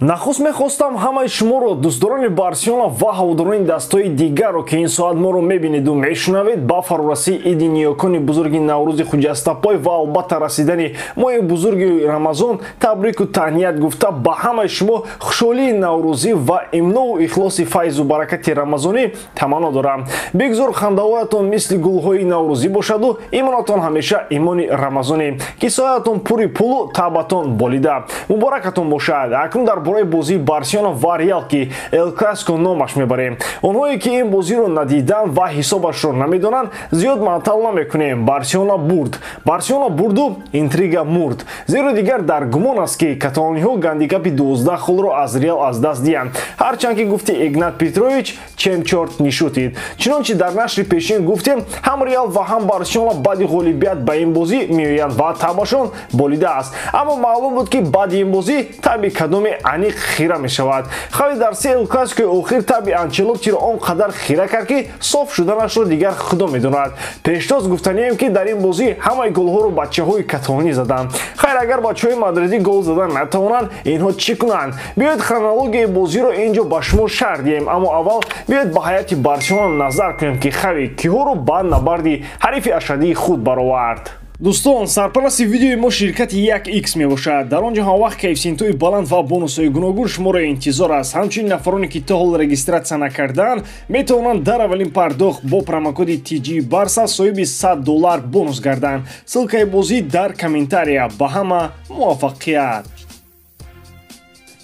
Нахуст мехостам ҳамаи шуморо, дӯстдорони Барселона ва ҳаводорони дастҳои дигарро, ки ин соат моро мебинеду мешунавед, ба фарорасии иди ниёкони бузурги Наврӯзи хуҷастапой ва албатта расидани моҳи бузурги Рамазон табрику таҳният гуфта, ба ҳамаи шумо хушҳолии наврӯзӣ ва имнову ихлоси файзу баракати рамазонӣ таманно дорам. Бигзор хандаҳоятон мисли гулҳои наврӯзӣ бошаду имонатон ҳамеша имони рамазонӣ, кисоятон пури пулу таъбатон болида. Муборакатон бошад. Акнун дар бораи бозии Барселона ва Реал, ки Эл Классико номаш мебарем. Онҳое, ки ин бозиро надиданд ва ҳисобашро намедонанд, зиёд маътал намекунем. Барселона бурд, Барселона бурду интрига мурд, зеро дигар дар гумон аст, ки каталониҳо гандикапи 12 холро аз Реал аз даст диҳанд, ҳарчанд ки гуфти Игнат Петрович, чем чёрт не шутит. Чунончи дар нашри пешин гуфтем, ҳам Реал ва ҳам Барселона баъди ғолибият ба ин бозӣ меоянд ва табашон болида аст, аммо маълум буд, ки баъди ин бозӣ таби кадоме аниқ хира мешавад. Хави дар се Эл Классикои охир таби Анчелоттиро он қадар хира кард, ки соф шуданашро дигар Худо медонад. Пештоз гуфтанием, ки дар ин бозӣ ҳамаи голҳоро бачаҳои каталонӣ заданд. Хайр, агар бачаҳои мадридӣ гол задан натавонанд, инҳо чӣ кунанд? Биёед, хронологияи бозиро ин ҷо ба шумо шарҳ диҳем, аммо аввал биёед, ба ҳайати Барселона назар кунем, ки Хави киҳоро ба набарди ҳарифи ашаддии худ баровард. Дӯстон, сарпарасти видеои мо ширкати 1X мебошад. Дар он ҷо ҳамавақт коэффисиентҳои баланд ва бонусҳои гуногун шуморо интизор аст. Ҳамчунин нафароне, ки то ҳол регистрация накардаанд, метавонанд дар аввалин пардохт бо промокоди TG Барса соҳиби 100 доллар бонус гарданд. Ссылкаи бозӣ дар комментария. Ба ҳама муваффақият!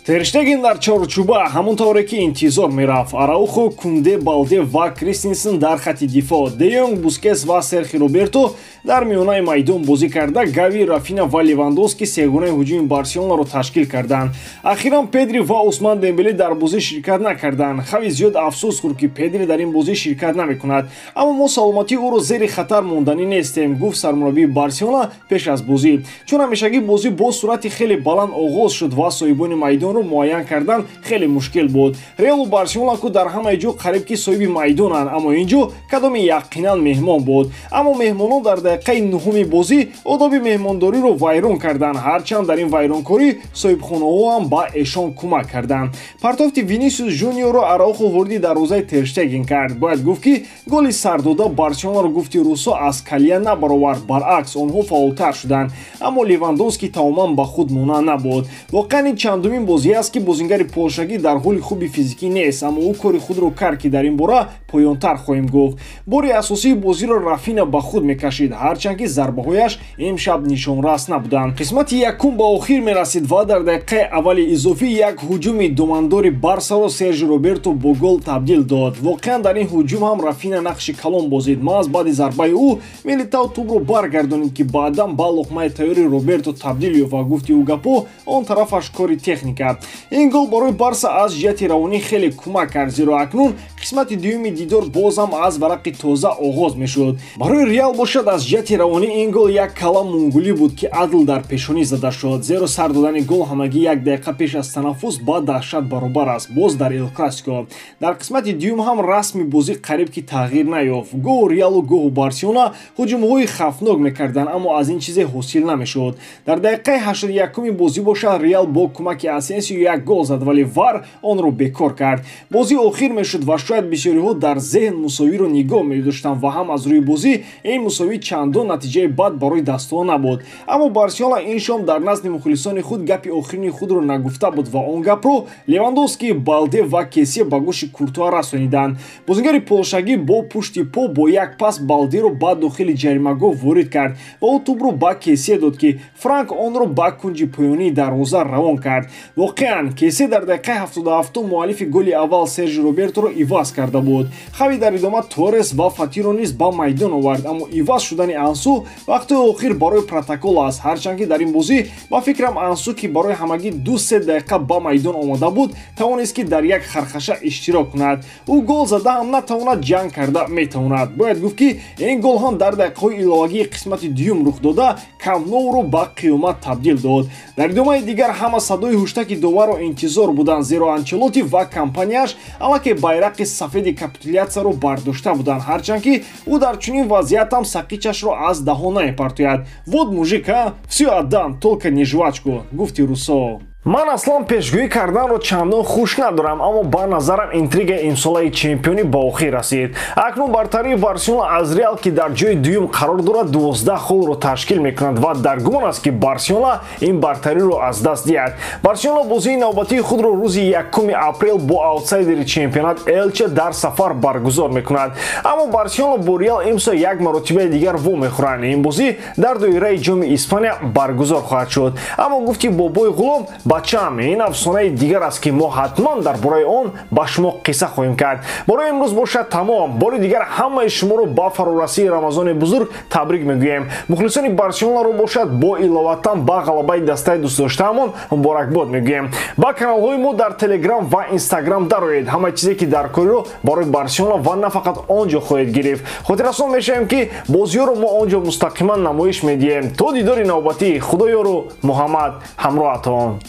Терштеген дар чорчӯба, ҳамон тавре ки интизор мерафт. Араухо, Кунде, Балде ва Кристинсен дар хати дифоъ, Де Йонг, Бускес ва Серхи Роберто дар миёнаи майдон бозӣ карда, Гави, Рафина ва Левандовски сегонаи ҳуҷуми Барселонаро ташкил карданд. Ахиран Педри ва Усман Дембеле дар бозӣ ширкат накарданд. Хави зиёд афсӯс хӯрд, ки Педри дар ин бозӣ ширкат намекунад, аммо мо саломатии ӯро зери хатар монданӣ нестем, гуфт сармураббии Барселона пеш аз бозӣ. Чун ҳамешагӣ, бозӣ бо суръати хеле баланд оғоз шуд ва соҳибони майдонро муайян кардан хеле мушкил буд. Реалу Барселона ку дар ҳамаи ҷо қариб ки соҳиби майдонанд, аммо ин ҷо кадоме яқинан меҳмон буд. Аммо меҳмонон дар дақиқаи нуҳуми бозӣ одоби меҳмондориро вайрон карданд, ҳарчанд дар ин вайронкорӣ соҳибхонаҳо ҳам ба эшон кӯмак карданд. Партофти Винисиус Жуниорро Араухо вориди дарвозаи Терштеген кард. Бояд гуфт, ки голи сардода Барселонаро, гуфти русо, аз калия набаровард, баръакс, онҳо фаъолтар шуданд, аммо Левандовский тамоман ба худ монанд набуд. Воқеан, ин чандумин бозӣ аст, ки бозингари полшагӣ дар ҳоли хуби физикӣ нест, аммо ӯ кори худро кард, ки дар ин бора поёнтар хоҳем гуфт. Бори асосии бозиро Рафина ба худ мекашид, ҳарчанд ки зарбаҳояш имшаб нишонрас набуданд. Қисмати якум ба охир мерасид ва дар дақиқаи аввали изофӣ як ҳуҷуми думандори Барсаро Сержи Роберто бо гол табдил дод. Воқеан, дар ин ҳуҷум ҳам Рафина нақши калон бозид. Маҳз баъди зарбаи ӯ Милитао тӯбро баргардонид, ки баъдан ба луқмаи тайёри Роберто табдил ёфт ва, гуфти ӯ гапо, он тарафаш кори техника. Ин гол барои Барса аз ҷиҳати равонӣ хеле кӯмак кард, зеро акнун қисмати дуюми дидор бозам аз варақи тоза оғоз мешуд. Барои Реал бошад, аз ҷиҳати равонӣ ин гол як кала мунгулӣ буд, ки адл дар пешонӣ зада шуд, зеро сар додани гол ҳамагӣ як дақиқа пеш аз танаффус ба даҳшат баробар аст, боз дар Эл Классико. Дар қисмати дуюм ҳам расми бозӣ қариб ки тағйир наёфт. Гоҳу Реалу, гоҳу Барселона ҳуҷумҳои хавфнок мекарданд, аммо аз ин чизе ҳосил намешуд. Дар дақиқаи 81-уми бозӣ бошад, Реал бо кӯмаки Асенсио як гол зад, вале ВАР онро бекор кард. Бозӣ охир мешуд ва шояд бисёриҳо дар зеҳн мусовиро нигоҳ медоштанд ва ҳам аз рӯи бозӣ ин мусовӣ чандон натиҷаи бад барои дастҳо набуд. Аммо Барселона ин шом дар назди мухлисони худ гапи охирини худро нагуфта буд ва он гапро Левандовский, Балде ва Кесе ба гӯши Куртуа расониданд. Бозингари полшагӣ бо пушти по бо як пас Балдеро ба дохили ҷаримагоҳ ворид кард ва ӯ тӯбро ба Кесе дод, ки Франк онро ба кунҷи поёнии дарвоза равон кард. Воқеан, Кесе дар дақиқаи 77-ум муаллифи голи аввал Сержи Роберторо иваз карда буд. Хави дар идома Торрес ва Фатиро низ ба майдон овард, аммо иваз шудани Ансу вақтҳои охир барои протокол аст, ҳарчанд ки дар ин бозӣ, ба фикрам, Ансу, ки барои ҳамагӣ 2-3 дақиқа ба майдон омода буд, тавонист, ки дар як хархаша иштирок кунад. Ӯ гол зада ҳам натавонад, ҷанг карда метавонад. Бояд гуфт, ки ин гол ҳам дар дақиқаҳои иловагии қисмати дуюм рух дода, Камп Ноуро ба қиёмат табдил дод. Дар идомаи дигар ҳама садои ҳуштаки доварро интизор буданд, зеро Анчелоти ва компанияш аллакай байрақи сафеди капитулятсияро бардошта буданд, ҳарчанд ки ӯ дар чунин вазъият ҳам сақичашро аз даҳон намепартояд. «Вот мужик, а, всё отдам, только не жвачку», гуфти русо. Ман аслан пешгӯӣ карданро чандон хуш надорам, аммо ба назарам интригаи имсолаи чемпионӣ ба охир расид. Акнун бартарии Барселона аз Реал, ки дар ҷои дуюм қарор дорад, 12 холро ташкил мекунад ва дар гумон аст, ки Барселона ин бартариро аз даст диҳад. Барселона бозии навбатии худро рӯзи 1 апрел бо аутсайдери чемпионат Элче дар сафар баргузор мекунад. Аммо Барселона бо Реал имсол як маротибаи дигар вомехӯранд. Ин бозӣ дар доираи Ҷоми Испания баргузор хоҳад шуд. Аммо гуфти бобои ғулом, бачаам, ин афсонаи дигар аст, ки мо ҳатман дар бораи он ба шумо қисса хоҳем кард. Барои имрӯз бошад тамом. Бори дигар ҳамаи шуморо ба фарорасии Рамазони бузург табрик мегӯем. Мухлисони Барселонаро бошад бо иловатан ба ғалабаи дастаи дӯстдоштаамон муборакбод мегӯем. Ба каналҳои мо дар Телеграм ва Инстаграм дароед. Ҳамаи чизе, ки дар кориро барои Барселона ва на фақат он ҷо хоҳед гирифт. Хотиррасон мешавем, ки бозиҳоро мо он ҷо мустақиман намоиш медиҳем. То дидори навбатӣ, Худоёру Муҳаммад ҳамроҳатон.